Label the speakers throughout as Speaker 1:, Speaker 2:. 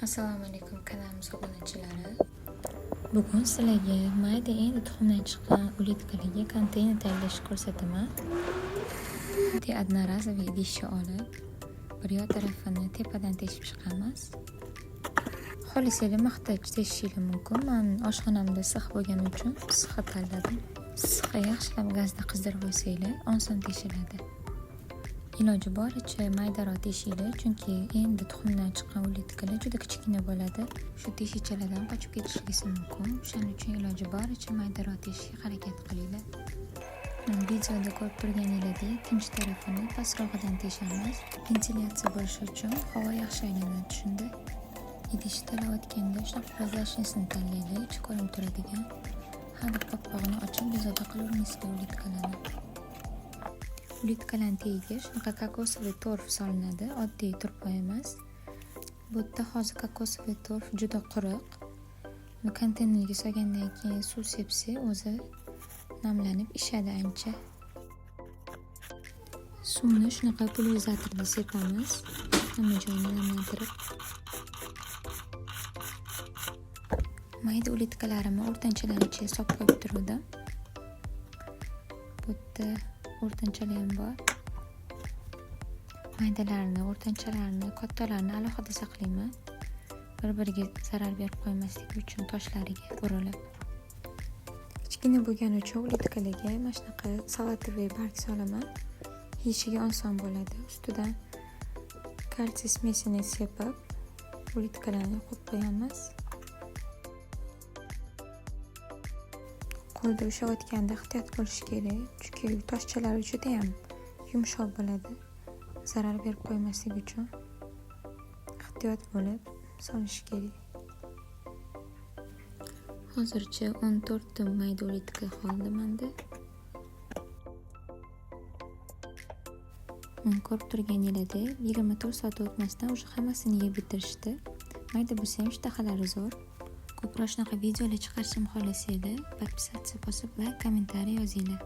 Speaker 1: Assalomu alaykum, kanalimiz obunachilari. Bugun sizlarga mayda, endi tuxumdan chiqqan улитка larga konteyner tayyorlashni ko'rsataman. Oddiy одноразовый idishcha olib, bir yoq tarafini tepadan teshib chiqamiz. Xohlasanglar, mixda teshishinglar mumkin. Man oshxonamda six bo'lgani uchun sixni tanladim. Sixni yaxshilab gazda qizdirib olsanglar, oson teshiladi. Iloji boricha maydaroq teshinglar, chunki endi tuxumdan chiqqan улитка lar juda kichkina bo'ladi. Shu teshikchalardan qochib ketishligi mumkin. O'shaning uchun iloji boricha maydaroq teshishga harakat qilinglar. Videoda ko'rib turganinglardek, ikkinchi tarafini pastrog'idan teshamiz. Ventilyatsiya bo'lishi uchun, havo yaxshi aylanadi shunda. Idishni tanlayotganda shunaqa прозрачный sini tanlanglar, ichi ko'rinib turadigan. Har bir qopqog'ini ochib, bezovta qilavermaysizlar улитка larni. Улитка larni tagiga shunaqa кокосовый торф solinadi, oddiy turpoy emas. Bu yerda hozir кокосовый торф juda quruq. Uni konteynerga solgandan keyin suv sepsak, o'zi namlanib ishadi ancha. Suvni shunaqa pulverizatorda sepamiz, hamma joyini namlantirib. Mayda улитка larimni o'rtanchalarni ichiga solib qo'yib turuvdim. Bu yerda o'rtanchalar ham bor. Maydalarini, o'rtanchalarini, kattalarini alohida saqlayman. Bir-biriga zarar berib qo'ymasligi uchun toshlariga urilib. Kichkina bo'lgani uchun улитка larga mana shunaqa салатовый barg solaman. Yeyishiga oson bo'ladi. Ustidan kalsiy смесь ini sepib, улитка larni qo'yib qo'yamiz. Qo'lda ushlayotganda ehtiyot bo'lish kerak, chunki toshchalari judayam yumshoq bo'ladi. Zarar berib qo'ymaslik uchun ehtiyot bo'lib solish kerak. Hozircha 14 ta mayda улитка qoldi menda. Ko'rib turganinglardek, 24 soat o'tmasdan уже hammasini yeb bitirishdi. Mayda bo'lsa ham ishtahalari zo'r. Ko'proq shunaqa videolar chiqarishimni xohlasanglar, подписаться bosib, layk, kommentariy yozinglar.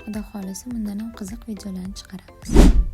Speaker 1: Xudo xohlasa, bundan ham qiziq videolarni chiqaramiz.